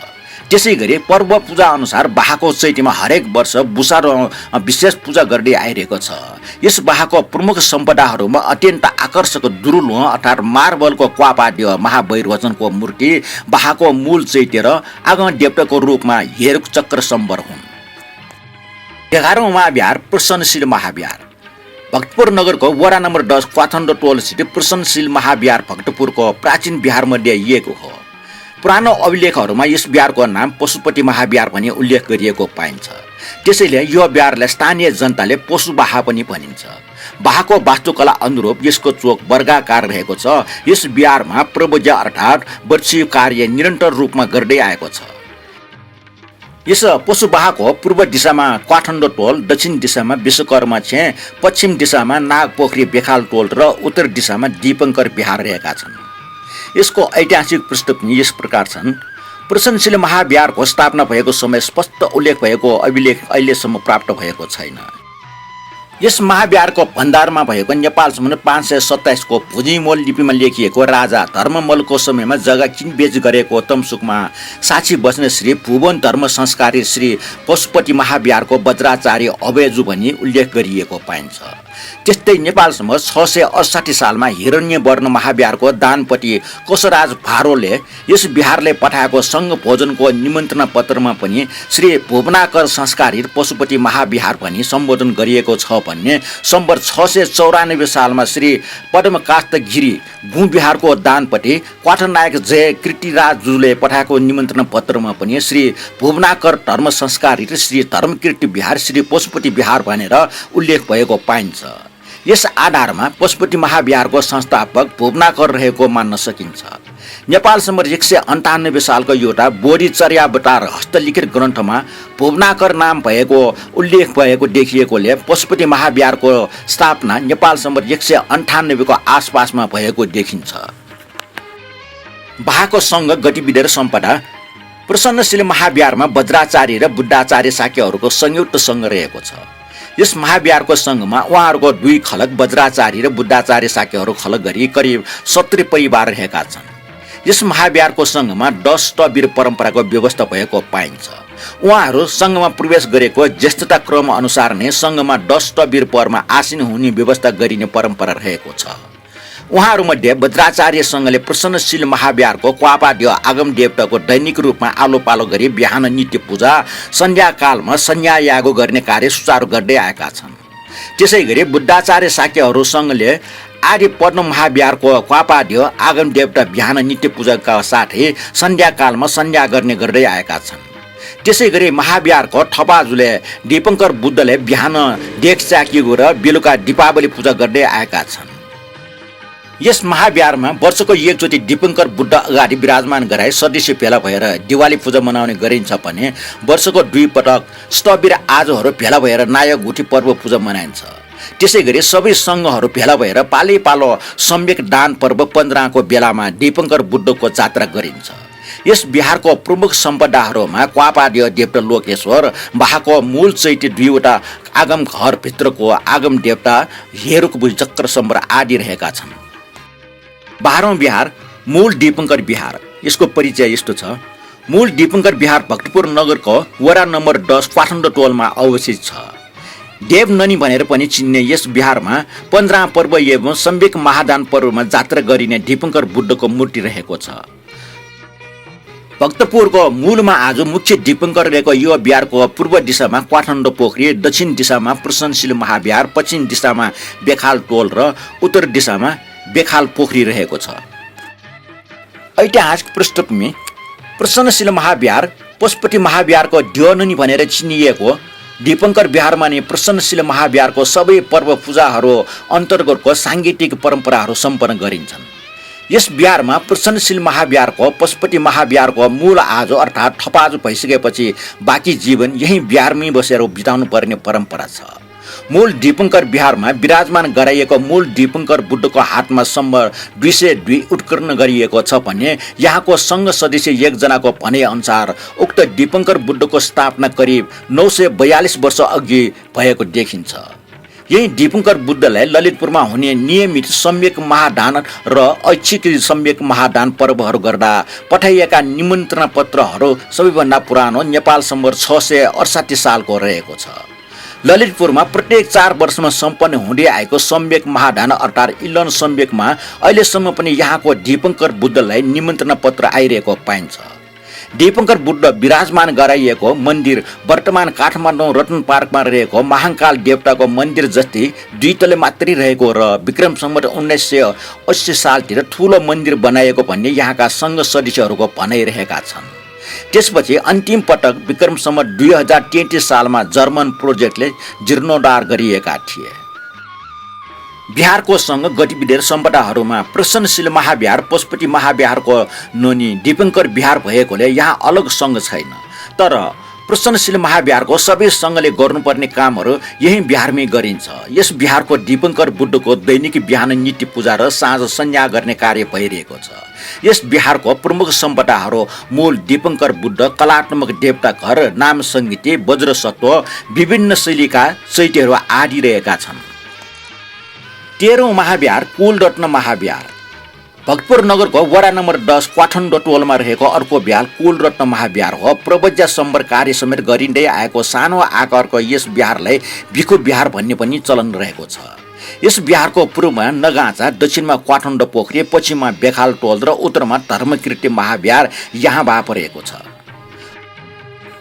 त्यसै गरी पर्व पूजा अनुसार बाहाको चैतीमा हरेक वर्ष बुसा र विशेष पूजा गर्दै आइरहेको छ। यस बाहाको प्रमुख सम्पदाहरूमा अत्यन्त आकर्षक दुरुल अर्थात् मार्बलको क्वापाड्य महावैरवचनको मूर्ति, बाहाको मूल चैत्य र आगम देवताको रूपमा हेरुक चक्र सम्बर हुन्। 11औं महाविहार प्रसन्नशील महाविहार। भक्तपुर नगरको वडा नम्बर 10 क्वाथन्ड टोल स्थित प्रसन्नशील महाविहार भक्तपुरको प्राचीन बिहारमध्ये एक हो। पुरानो अभिलेखहरूमा यस बिहारको नाम पशुपति महाविहार भनी उल्लेख गरिएको पाइन्छ। त्यसैले यो बिहारलाई स्थानीय जनताले पशु बाहा पनि भनिन्छ। बाहाको वास्तुकला अनुरूप यसको चोक वर्गाकार रहेको छ। यस बिहारमा प्रवज्या अर्थात् वर्षीय कार्य निरन्तर रूपमा गर्दै आएको छ। यस पशुबाहाको पूर्व दिशामा क्वाथन्ड टोल, दक्षिण दिशामा विश्वकर्मा छे, पश्चिम दिशामा नागपोखरी बेखाल टोल र उत्तर दिशामा दीपङ्कर बिहार रहेका छन्। यसको ऐतिहासिक पृष्ठभूमि यस प्रकार छन्। प्रसन्नशील महाविहारको स्थापना भएको समय स्पष्ट उल्लेख भएको अभिलेख अहिलेसम्म प्राप्त भएको छैन। यस महाविहारको भण्डारमा भएको नेपाल सम्म 527 को भुजिमोल लिपिमा लेखिएको राजा धर्ममलको समयमा जग्गा किनबेच गरेको तमसुकमा साक्षी बस्ने श्री भुवन धर्म संस्कारी श्री पशुपति महाविहारको वज्राचार्य अभयजु भनी उल्लेख गरिएको पाइन्छ। त्यस्तै नेपालसम्म 668 सालमा हिरण्यवर्ण महाविहारको दानपति कोशराज भारोले यस विहारले पठाएको सङ्घ भोजनको निमन्त्रणा पत्रमा पनि श्री भुवनाकर संस्कारित पशुपति महाविहार भनी सम्बोधन गरिएको छ भन्ने सम्बर 694 सालमा श्री पद्मकास्त गिरी भूविहारको दानपति क्वाठनायक जय कृतिराजजुले पठाएको निमन्त्रणा पत्रमा पनि श्री भुवनाकर धर्म संस्कारित श्री धर्मकीर्ति विहार श्री पशुपति विहार भनेर उल्लेख भएको पाइन्छ। यस आधारमा पशुपति महाविहारको संस्थापक भुवनाकर रहेको मान्न सकिन्छ। नेपाल सम्म 198 सालको एउटा बोधिचर्यावतार हस्तलिखित ग्रन्थमा भुवनाकर नाम भएको उल्लेख भएको देखिएकोले पशुपति महाविहारको स्थापना नेपाल सम्म 198 को आसपासमा भएको देखिन्छ। बाहाको सङ्घ गतिविधि र सम्पदा प्रसन्नशील महाविहारमा वज्राचार्य र बुद्धाचार्य शाक्यहरूको संयुक्त सङ्घ रहेको छ। यस महाविहारको सङ्घमा उहाँहरूको 2 खलक वज्राचार्य र बुद्धाचार्य शाक्यहरू खलक गरी करिब 70 परिवार रहेका छन्। यस महाविहारको सङ्घमा 10 तबीर परम्पराको व्यवस्था भएको पाइन्छ। उहाँहरू सङ्घमा प्रवेश गरेको ज्येष्ठता क्रम अनुसार नै सङ्घमा 10 तबीर परमा आसीन हुने व्यवस्था गरिने परम्परा रहेको छ। उहाँहरूमध्ये वज्राचार्य सङ्घले प्रसन्नशील महाविहारको क्वापादेव आगम देवताको दैनिक रूपमा आलो पालो गरी बिहान नित्य पूजा सन्ध्याकालमा सन्ध्यायागो गर्ने कार्य सुचारू गर्दै आएका छन्। त्यसै गरी बुद्धाचार्य शाक्यहरू सङ्घले आदि पद्म महाविहारको क्वापादेव आगम देवता बिहान नित्य पूजाका साथै सन्ध्याकालमा सन्ध्या गर्ने गर्दै आएका छन्। त्यसै गरी महाविहारको थपाजुले दीपङ्कर बुद्धले बिहान देख चाकिएको र बेलुका दीपावली पूजा गर्दै आएका छन्। यस महाविहारमा वर्षको एकचोटि दीपङ्कर बुद्ध अगाडि विराजमान गराई सदस्य भेला भएर दिवाली पूजा मनाउने गरिन्छ भने वर्षको 2 पटक स्तवीर आजहरू भेला भएर नायक गुठी पर्व पूजा मनाइन्छ। त्यसै गरी सबै सङ्घहरू भेला भएर पालै पालो सम्यक दान पर्व 15 को बेलामा दीपङ्कर बुद्धको जात्रा गरिन्छ। यस विहारको प्रमुख सम्पदाहरूमा क्वापादेव देवता लोकेश्वर बाहाको मूल चैत्य 2 वटा आगम घरभित्रको आगम देवता हेरुक चक्र सम्बर आदि रहेका छन्। 12औं विहार मूल दीपङ्कर विहार। यसको परिचय यस्तो छ। मूल दीपङ्कर विहार भक्तपुर नगरको वडा नम्बर 10 पाठण्ड टोलमा अवस्थित छ। देवननी भनेर पनि चिन्ने यस विहारमा 15 पर्व एवं सम्यक महादान पर्वमा जात्रा गरिने दीपङ्कर बुद्धको मूर्ति रहेको छ। भक्तपुरको मूलमा आज मुख्य दीपङ्कर रहेको यो विहारको पूर्व दिशामा क्वाठण्ड पोखरी, दक्षिण दिशामा प्रसन्नशील महाविहार, पश्चिम दिशामा बेखाल टोल र उत्तर दिशामा बेखाल पोखरी रहेको छ। ऐतिहासिक पृष्ठभूमि प्रसन्नशील महाविहार पशुपति महाविहारको देवननी भनेर चिनिएको दीपङ्कर विहारमा नै प्रसन्नशील महाविहारको सबै पर्व पूजाहरू अन्तर्गतको साङ्गीतिक परम्पराहरू सम्पन्न गरिन्छन्। यस विहारमा प्रसन्नशील महाविहारको पशुपति महाविहारको मूल आज अर्थात् थपाज भइसकेपछि बाँकी जीवन यही विहारमै बसेर बिताउनु पर्ने परम्परा छ। मूल दीपङ्कर विहारमा विराजमान गराइएको मूल दीपङ्कर बुद्धको हातमा सम्बर 202 उत्कीर्ण गरिएको छ भने यहाँको सङ्घ सदस्य 1 जनाको भनाइ अनुसार उक्त दीपङ्कर बुद्धको स्थापना करिब 942 वर्ष अघि भएको देखिन्छ। यही दीपङ्कर बुद्धलाई ललितपुरमा हुने नियमित सम्यक महादान र ऐच्छिक सम्यक महादान पर्वहरू गर्दा पठाइएका निमन्त्रणा पत्रहरू सबैभन्दा पुरानो नेपाल सम्बर 668 सालको रहेको छ। ललितपुरमा प्रत्येक 4 वर्षमा सम्पन्न हुँदै आएको सम्यक महादान अर्थात् इलन सम्यकमा अहिलेसम्म पनि यहाँको दीपङ्कर बुद्धलाई निमन्त्रणा पत्र आइरहेको पाइन्छ। दीपङ्कर बुद्ध विराजमान गराइएको मन्दिर वर्तमान काठमाडौँ रत्न पार्कमा रहेको महाकाल देवताको मन्दिर जस्तै 2 तले मात्रै रहेको र विक्रम सम्वत 1980 सालतिर ठुलो मन्दिर बनाइएको भन्ने यहाँका सङ्घ सदस्यहरूको भनाइ रहेका छन्। त्यसपछि अन्तिम पटक विक्रम सम्वत 2033 सालमा जर्मन प्रोजेक्टले जीर्णोद्धार गरिएका थिए। बिहारको सङ्घ गतिविधि र सम्पदाहरूमा प्रसन्नशील महाविहार पशुपति महाविहारको नोनी दीपङ्कर विहार भएकोले यहाँ अलग सङ्घ छैन। तर प्रसन्नशील महाविहारको सबै सङ्घले गर्नुपर्ने कामहरू यही विहारमै गरिन्छ। यस विहारको दीपङ्कर बुद्धको दैनिक बिहान नित्य पूजा र साँझ सन्ध्या गर्ने कार्य भइरहेको छ। यस विहारको प्रमुख सम्पदाहरू मूल दीपङ्कर बुद्ध, कलात्मक देवता घर, नाम सङ्गीति, वज्रसत्व, विभिन्न शैलीका चैत्यहरू आदि रहेका छन्। 13औं महाविहार कुलरत्न महाविहार। भक्तपुर नगरको वडा नम्बर 10 क्वाठण्डो टोलमा रहेको अर्को बिहार कुलरत्न महाविहार हो। प्रवज्या सम्बर कार्य समेत गरिँदै आएको सानो आकारको यस बिहारलाई भिखु बिहार भन्ने पनि चलन रहेको छ। यस बिहारको पूर्वमा नगाँचा, दक्षिणमा क्वाठण्डो पोखरी, पश्चिममा बेखाल टोल र उत्तरमा धर्मकीर्ति महाविहार यहाँ बा परेको छ।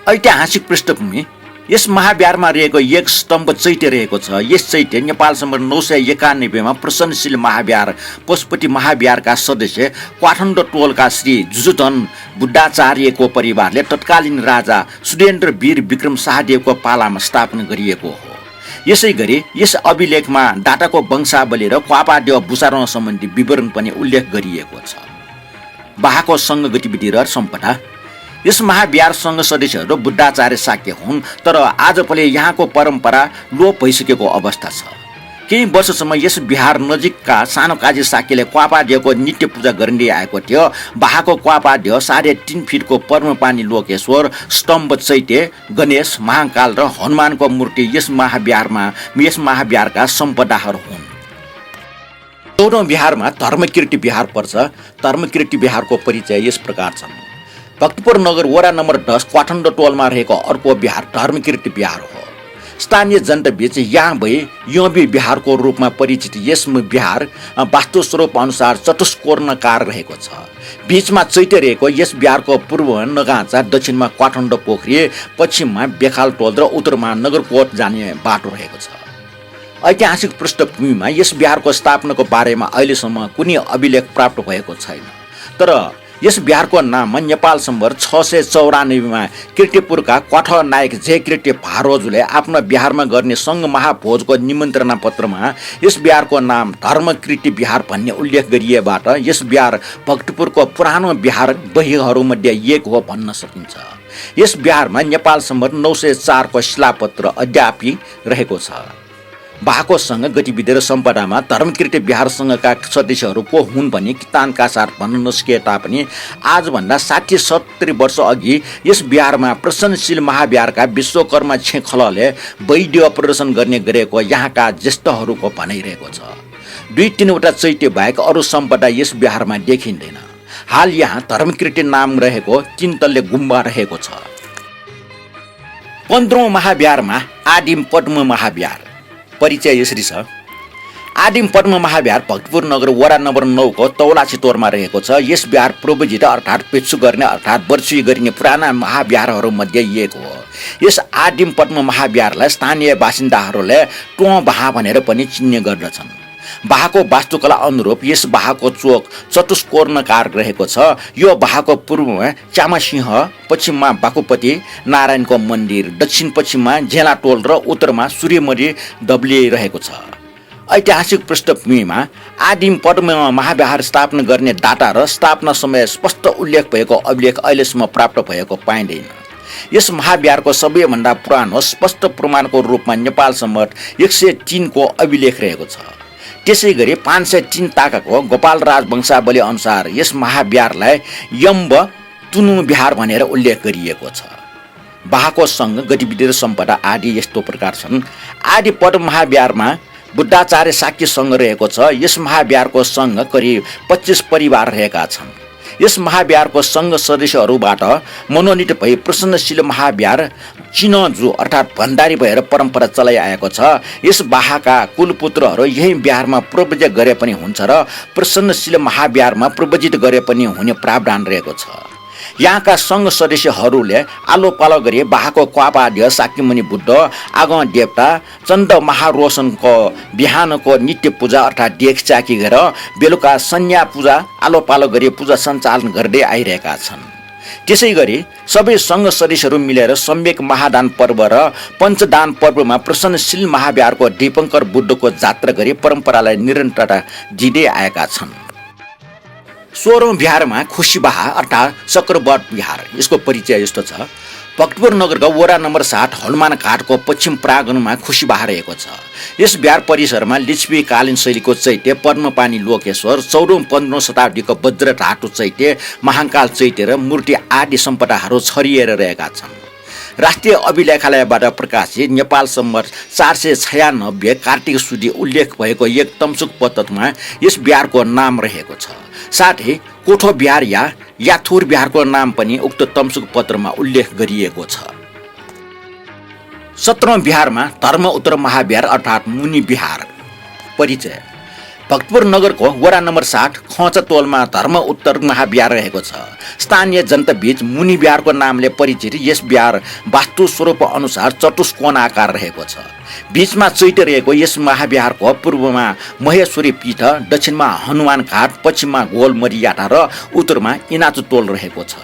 ऐतिहासिक पृष्ठभूमि: यस महाविहारमा रहेको एक स्तम्भ चैत्य रहेको छ। यस चैत्य नेपाल सम्बर 991 मा प्रसन्नशील महाविहार पशुपति महाविहारका सदस्य क्वाठण्डो टोलका श्री जुजुधन बुद्धाचार्यको परिवारले तत्कालीन राजा सुरेन्द्र वीर विक्रम शाहदेवको पालामा स्थापना गरिएको हो। यसै गरी यस अभिलेखमा डाटाको वंशावली र क्वापादेव भूषारोहण सम्बन्धी विवरण पनि उल्लेख गरिएको छ। बाहाको सङ्घ गतिविधि र सम्पदा: यस महाविहार सङ्घ सदस्यहरू बुद्धाचार्य शाक्य हुन्, तर आजभोलि यहाँको परम्परा लोप भइसकेको अवस्था छ। केही वर्षसम्म यस बिहार नजिकका सानो काजी शाक्यले क्वापादेवको नित्य पूजा गरिँदै आएको थियो। बाहाको क्वापादेव 3.5 फिटको पर्मपानी लोकेश्वर, स्तम्भ चैत्य, गणेश, महाकाल र हनुमानको मूर्ति यस महाविहारका सम्पदाहरू हुन्। 14औं बिहारमा धर्मकीर्ति बिहार पर्छ। धर्मकीर्ति बिहारको परिचय यस प्रकार छन्। भक्तपुर नगर वडा नम्बर 10 क्वाठण्डो टोलमा रहेको अर्को बिहार धर्मकीर्ति बिहार हो। स्थानीय जनताबीच यहाँ भई यौबी बिहारको रूपमा परिचित यस बिहार वास्तुस्वरूप अनुसार चतुष्कोणकार रहेको छ। बीचमा चैत्य रहेको यस बिहारको पूर्वमा नगाँचा, दक्षिणमा क्वाठण्डो पोखरी, पश्चिममा बेखाल टोल र उत्तरमा नगरकोट जाने बाटो रहेको छ। ऐतिहासिक पृष्ठभूमिमा यस बिहारको स्थापनाको बारेमा अहिलेसम्म कुनै अभिलेख प्राप्त भएको छैन। तर यस बिहारको नाममा नेपाल सम्बर 694 मा किर्तिपुरका क्वाठ नायक जय किर्ति भारोजुले आफ्नो बिहारमा गर्ने सङ्घ महाभोजको निमन्त्रणा पत्रमा यस बिहारको नाम धर्मकीर्ति बिहार भन्ने उल्लेख गरिएबाट यस बिहार भक्तपुरको पुरानो बिहार बहीहरूमध्ये एक हो भन्न सकिन्छ। यस बिहारमा नेपाल सम्बर 904 को शिलापत्र अद्यापि रहेको छ। बाहाको सङ्घ गतिविधि र सम्पदामा धर्मकीर्ति बिहार सङ्घका सदस्यहरू को हुन् भनी कितानका साथ भन्न नसकिए तापनि आजभन्दा 60-70 वर्ष अघि यस बिहारमा प्रसन्नशील महाविहारका विश्वकर्मा छेखलले वैद्य प्रदर्शन गर्ने गरेको यहाँका ज्येष्ठहरूको भनाइरहेको छ। 2-3 चैत्य बाहेक अरू सम्पदा यस बिहारमा देखिँदैन। हाल यहाँ धर्मकीर्ति नाम रहेको 3 तल्ले गुम्बा रहेको छ। 15औं महाविहारमा आदिम पद्म महाविहार परिचय यसरी छ। आदिम पद्म महाविहार भक्तपुर नगर वडा नम्बर 9 को तौलाछी तोरमा रहेको छ। यस बिहार पूर्वजित अर्थात् पेच्छु गर्ने अर्थात् वर्षी गरिने पुराना महाविहारहरूमध्ये एक हो। यस आदिम पद्म महाविहारलाई स्थानीय बासिन्दाहरूले टोँ बाहा भनेर पनि चिन्ने गर्दछन्। बाहाको वास्तुकला अनुरूप यस बाहाको चोक चतुष्कोणकार रहेको छ। यो बाहाको पूर्वमा चामासिंह, पश्चिममा बाकुपति नारायणको मन्दिर, दक्षिण पश्चिममा झेलाटोल र उत्तरमा सूर्यमणि दब्लिरहेको छ। ऐतिहासिक पृष्ठभूमिमा आदिम पद्म महाविहार स्थापना गर्ने डाटा र स्थापना समय स्पष्ट उल्लेख भएको अभिलेख अहिलेसम्म प्राप्त भएको पाइँदैन। यस महाविहारको सबैभन्दा पुरानो स्पष्ट प्रमाणको रूपमा नेपाल सम्मत 103 को अभिलेख रहेको छ। त्यसै गरी 503 ताकाको गोपाल राज वंशावली अनुसार यस महाविहारलाई यम्ब तुनु बिहार भनेर उल्लेख गरिएको छ। बाहाको सङ्घ गतिविधि र सम्पदा आदि यस्तो प्रकार छन्। आदि पद्म महाविहारमा बुद्धाचार्य शाक्य सङ्घ रहेको छ। यस महाविहारको सङ्घ करिब 25 परिवार रहेका छन्। यस महाविहारको सङ्घ सदस्यहरूबाट मनोनित भई प्रसन्नशील महाविहार चिनजु अर्थात् भण्डारी भएर परम्परा चलाइआएको छ। यस बाहाका कुलपुत्रहरू यही बिहारमा प्रवज्य गरे पनि हुन्छ र प्रसन्नशील महाविहारमा प्रवजित गरे पनि हुने प्रावधान रहेको छ। यहाँका सङ्घ सदस्यहरूले आलो पालो गरी बाहाको क्वापाद्य शाक्यमुनि बुद्ध, आगम देवता, चन्द महारोशनको बिहानको नित्य पूजा अर्थात् देखचाकी गरेर बेलुका सन्या पूजा आलो पालो गरी पूजा सञ्चालन गर्दै आइरहेका छन्। त्यसै गरी सबै सङ्घ सदस्यहरू मिलेर सम्यक महादान पर्व र पञ्चदान पर्वमा प्रसन्नशील महाविहारको दीपङ्कर बुद्धको जात्रा गरी परम्परालाई निरन्तरता दिँदै आएका छन्। 16औं बिहारमा खुसीबाहा अर्थात् चक्रवट बिहार, यसको परिचय यस्तो छ। भक्तपुर नगरको वडा नम्बर 7 हनुमान घाटको पश्चिम प्राङ्गणमा खुसीबाहा रहेको छ। यस बिहार परिसरमा लिच्छवीकालीन शैलीको चैत्य, पद्मपानी लोकेश्वर, 14औं-15औं शताब्दीको वज्र धातु चैत्य, महाकाल चैत्य र मूर्ति आदि सम्पदाहरू छरिएर रहेका छन्। राष्ट्रिय अभिलेखालयबाट प्रकाशित नेपाल सम्मत 496 कार्तिक सुदी उल्लेख भएको एक तम्सुक पत्रमा यस बिहारको नाम रहेको छ। साथै कोठो बिहार या याथुर बिहारको नाम पनि उक्त तम्सुक पत्रमा उल्लेख गरिएको छ। 17औं बिहारमा धर्म उत्तर महाबिहार अर्थात् मुनि बिहार। परिचय। भक्तपुर नगरको वडा नम्बर 60 खचतोलमा धर्म उत्तर महाबिहार रहेको छ। स्थानीय जनता बीच मुनि बिहारको नामले परिचित यस बिहार वास्तु स्वरूप अनुसार चतुष्कोण आकार रहेको छ। बीचमा चैत्य रहेको यस महाबिहारको पूर्वमा महेश्वरी पीठ, दक्षिणमा हनुमान घाट, पश्चिममा गोलमरियाटा र उत्तरमा इनाचुतोल रहेको छ।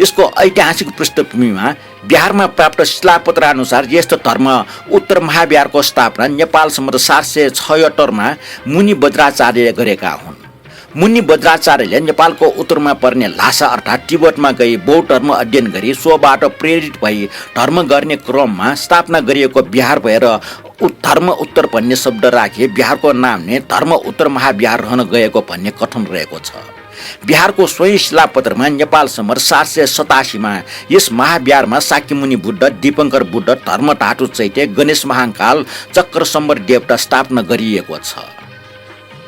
यसको ऐतिहासिक पृष्ठभूमिमा बिहारमा प्राप्त शिलापत्र अनुसार यस्तो धर्म उत्तर महाबिहारको स्थापना नेपाल सम्मत 776 मुनि वज्राचार्यले गरेका हुन्। मुनि वज्राचार्यले नेपालको उत्तरमा पर्ने ल्हासा अर्थात् तिब्बतमा गई बौद्ध धर्म अध्ययन गरी सोबाट प्रेरित भई धर्म गर्ने क्रममा स्थापना गरिएको बिहार भएर धर्म उत्तर भन्ने शब्द राखे बिहारको नाम नै धर्म उत्तर महाबिहार रहन गएको भन्ने कथन रहेको छ। बिहारको सोही शिलापत्रमा नेपाल सम्मत 787 यस महाबिहारमा शाक्यमुनि बुद्ध, दीपङ्कर बुद्ध, धर्म धातु चैत्य, गणेश महाकाल, चक्र सम्बर देवता स्थापना गरिएको छ।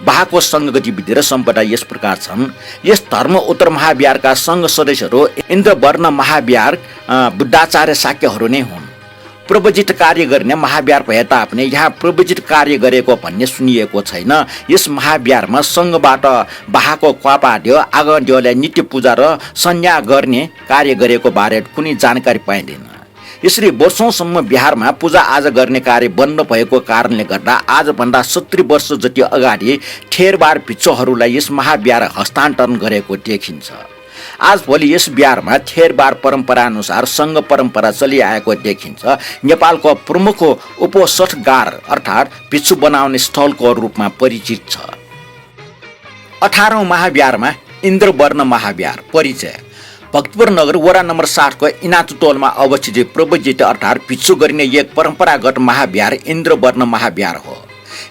बाहाको सङ्घ गतिविधि र सम्पदा यस प्रकार छन्। यस धर्म उत्तर महाबिहारका सङ्घ सदस्यहरू इन्द्रवर्ण महाबिहार बुद्धाचार्य शाक्यहरू नै हुन्। प्रवजित कार्य गर्ने महाबिहार भए तापनि यहाँ प्रवजित कार्य गरेको भन्ने सुनिएको छैन। यस महाबिहारमा सङ्घबाट बाहाको क्वापाड्यो आगड्योलाई नित्य पूजा र संज्ञा गर्ने कार्य गरेको बारे कुनै जानकारी पाइँदैन। यसरी वर्षौंसम्म बिहारमा पूजा आज गर्ने कार्य बन्द भएको कारणले गर्दा आजभन्दा 70 वर्ष जति अगाडि ठेरबार भिक्षुहरूलाई यस महाबिहार हस्तान्तरण गरेको देखिन्छ। आजभोलि यस बिहारमा ठेरबार परम्परा अनुसार सङ्घ परम्परा चलिआएको देखिन्छ। नेपालको प्रमुख उपोषठगार अर्थात् भिक्षु बनाउने स्थलको रूपमा परिचित छ। 18औं महाबिहारमा इन्द्रवर्ण महाबिहार। परिचय। भक्तपुर नगर वडा नम्बर 60 को इनाचुतोलमा अवस्थित प्रवजित अर्थात् भिक्षु गरिने एक परम्परागत महाबिहार इन्द्रवर्ण महाबिहार हो।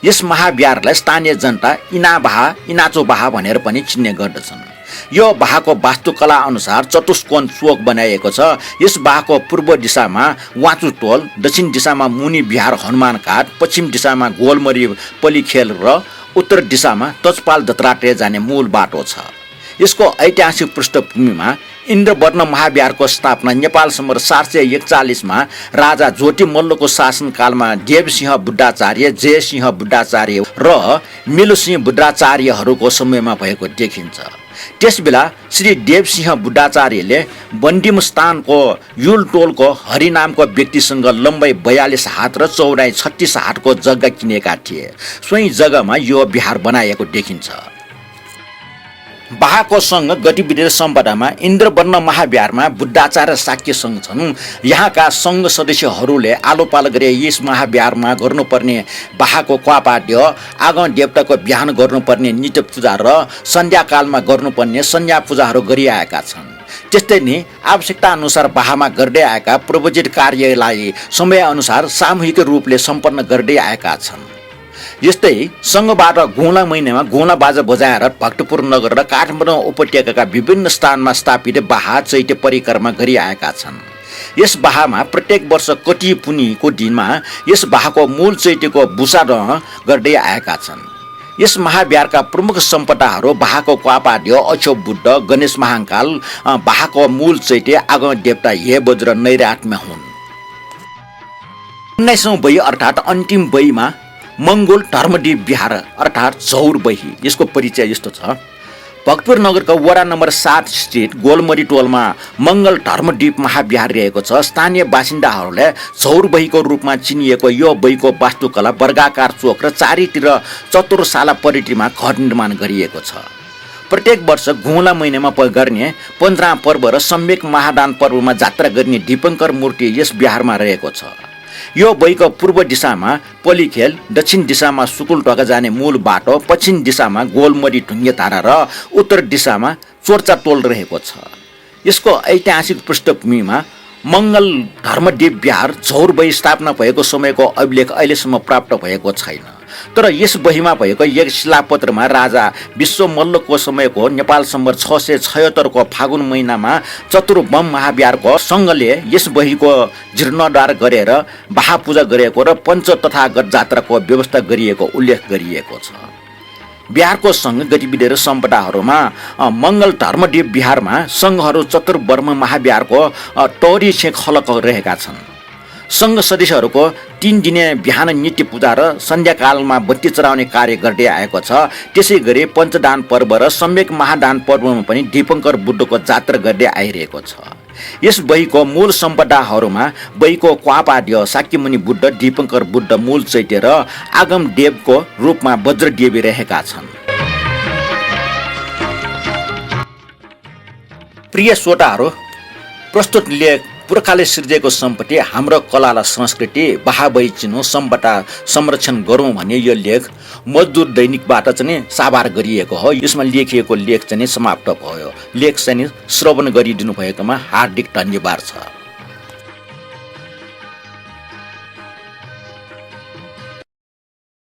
यस महाबिहारलाई स्थानीय जनता इनाबाहा, इनाचोबाहा भनेर पनि चिन्ने गर्दछन्। यो बाहाको वास्तुकला अनुसार चतुष्कोण चोक बनाइएको छ। यस बाहाको पूर्व दिशामा वाचुतोल, दक्षिण दिशामा मुनि बिहार हनुमान घाट, पश्चिम दिशामा गोलमरी पलिखेल र उत्तर दिशामा तजपाल दत्रात्रेय जाने मूल बाटो छ। यसको ऐतिहासिक पृष्ठभूमिमा इन्द्रवर्ण महाबिहारको स्थापना नेपाल सम्मत 741 राजा ज्योति मल्लको शासनकालमा देवसिंह बुद्धाचार्य, जयसिंह बुद्धाचार्य र मेलुसिंह बुद्धाचार्यहरूको समयमा भएको देखिन्छ। त्यसबेला श्री देवसिंह बुद्धाचार्यले बन्दिमस्थानको युलटोलको हरि नामको व्यक्तिसँग लम्बाइ 42 हात र चौडाइ 36 हातको जग्गा किनेका थिए। सोही जग्गामा यो बिहार बनाएको देखिन्छ। बाहाको सङ्घ गतिविधि र सम्पदामा इन्द्रवर्ण महाबिहारमा बुद्धाचार्य शाक्य सङ्घ छन्। यहाँका सङ्घ सदस्यहरूले आलोपाल गरे यस महाबिहारमा गर्नुपर्ने बाहाको क्वापाड्य, आगम देवताको बिहान गर्नुपर्ने नित्य पूजा र सन्ध्याकालमा गर्नुपर्ने संज्ञा पूजाहरू गरिआएका छन्। त्यस्तै नै आवश्यकता अनुसार बाहामा गर्दै आएका प्रवजित कार्यलाई समयअनुसार सामूहिक रूपले सम्पन्न गर्दै आएका छन्। यस्तै सङ्घबाट गोला महिनामा गोला बाजा बजाएर भक्तपुर नगर र काठमाडौँ उपत्यकाका विभिन्न स्थानमा स्थापित बाहा चैत्य परिक्रमा गरिआएका छन्। यस बाहामा प्रत्येक वर्ष कटी पुनीको दिनमा यस बाहाको मूल चैत्यको भूषादह गर्दै आएका छन्। यस महाबिहारका प्रमुख सम्पदाहरू बाहाको क्वापाड्य, अक्षोभ बुद्ध, गणेश महाकाल, बाहाको मूल चैत्य, आगम देवता हेबोज र नैरात्म्य हुन्। 19औं बही अर्थात् अन्तिम बहीमा मङ्गोल धर्मदीप बिहार अर्थात् झौर बही। यसको परिचय यस्तो छ। भक्तपुर नगरको वडा नम्बर 7 स्थित गोलमरी टोलमा मङ्गल धर्मदीप महाबिहार रहेको छ। स्थानीय बासिन्दाहरूले झौर बहीको रूपमा चिनिएको यो बहीको वास्तुकला वर्गाकार चोक र चारैतिर चतुर्शाला परिधिमा घर निर्माण गरिएको छ। प्रत्येक वर्ष घुला महिनामा गर्ने पन्ध्रा पर्व र सम्यक महादान पर्वमा जात्रा गर्ने दीपङ्कर मूर्ति यस बिहारमा रहेको छ। यो बहीको पूर्व दिशामा पलिखेल, दक्षिण दिशामा सुकुलढोका जाने मूल बाटो, पश्चिम दिशामा गोलमरी ढुङ्गे धारा र उत्तर दिशामा चोर्चाटोल रहेको छ। यसको ऐतिहासिक पृष्ठभूमिमा मङ्गल धर्मदीप बिहार झौर बही स्थापना भएको समयको अभिलेख अहिलेसम्म प्राप्त भएको छैन। तर यस बहीमा भएको एक शिलापत्रमा राजा विश्व मल्लको समयको नेपाल सम्बर 676 को फागुन महिनामा चतुर्बम महाविहारको सङ्घले यस बहीको जीर्णोद्धार गरेर बाहापूजा गरेको र पञ्च तथागत जात्राको व्यवस्था गरिएको उल्लेख गरिएको छ। बिहारको सङ्घ गतिविधि र सम्पदाहरूमा मङ्गल धर्मदेव बिहारमा सङ्घहरू चतुर्वर्म महाविहारको टौरी छेक खलक रहेका छन्। सङ्घ सदस्यहरूको 3 दिने बिहान नित्य पूजा र सन्ध्याकालमा बत्ती चढाउने कार्य गर्दै आएको छ। त्यसै गरी पञ्चदान पर्व र सम्यक महादान पर्वमा पनि दीपङ्कर बुद्धको जात्रा गर्दै आइरहेको छ। यस बहीको मूल सम्पदाहरूमा बहीको क्वापाद्य शाक्यमुनि बुद्ध, दीपङ्कर बुद्ध, मूल चैत्य र आगम देवको रूपमा वज्रदेवी रहेका छन्। प्रिय श्रोताहरू, प्रस्तुत लेख पुर्खाले सिर्जेको सम्पत्ति हाम्रो कला र संस्कृति बहाबही चिनो सम्पदा संरक्षण गरौँ भन्ने यो लेख मजदुर दैनिकबाट चाहिँ साभार गरिएको हो। यसमा लेखिएको लेख चाहिँ समाप्त भयो। लेख चाहिँ श्रवण गरिदिनु भएकोमा हार्दिक धन्यवाद छ।